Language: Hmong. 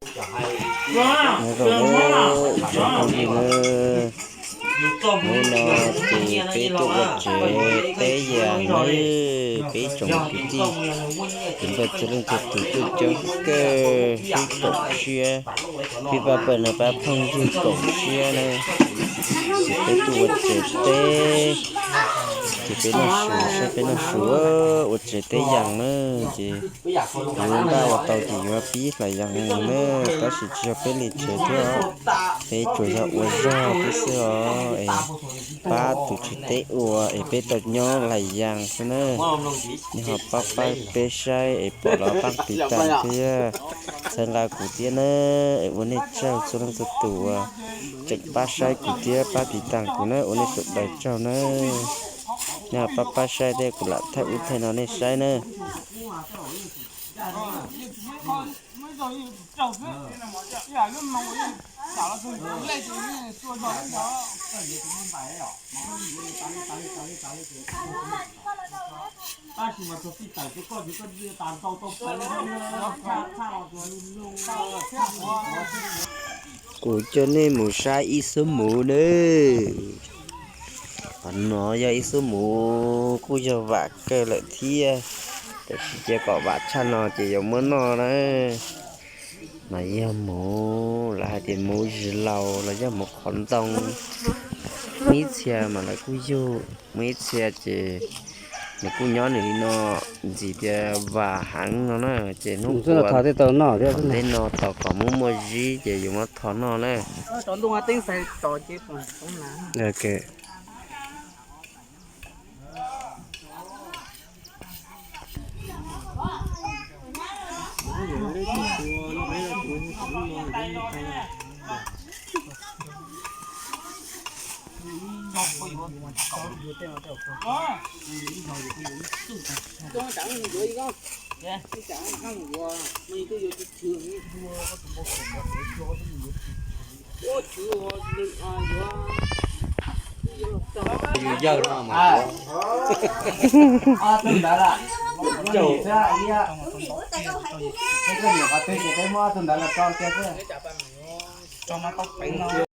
Nyob zoo nawb ib tsoom phooj ywg na, hnub no ces peb tuaj ua tsev teb yas nawb, peb ib tsoom kwv tij, kwv npawg txhua leej txhua tus tuaj coob kawg, sib koom siab, peb pab pawg no pab phooj ywg koom siab na. Ces peb tuaj ua tsev teb, ces peb noj su, saib peb noj su, ua tsev teb yas na, ces yuav npaj ua tau ces yuav pib hlais yas mus na, tab sis tsis yog peb li tsev thiab, peb tsuas yog ua zog thiab xwb os, es pab tus tswv teb ua es peb tau nyob hlais yas xwb na. Nej ho pab pab peb saib es pom los pab tiv tas thiab, txhawb nqa kuv thiab na, es ua nej tsaug txhua leej txhua tus uas tseem pab saib kuv thiab pab tiv tas kuv na, ua nej sawv daws tsaug na. Nej ho pab pab saib thiab, kuv lam thaij ub thaij no nej saib na. Kuv coj nej mus saib ib xub muv nawb. Qhov no yog ib xub muv kuj yog vam kawg lawm thiab, tiam sis cia kom vam tshaj no ces yuav muab noj na. No yog muv, lawv hais tias muv zis laus los yog muv qhov ntoo. Muaj ib txhia mas lawv kuj yug, muaj ib txhia ces nws kuj nyob nws li no, ntxim tias vam heev no na, ces hnub ua tej no tos kom muaj muaj zib ces yuav muab tho noj na. Yawg no mas tus ntawd lawm, tus ntawd lawm, tus ntawd lawm tso kiag xwb.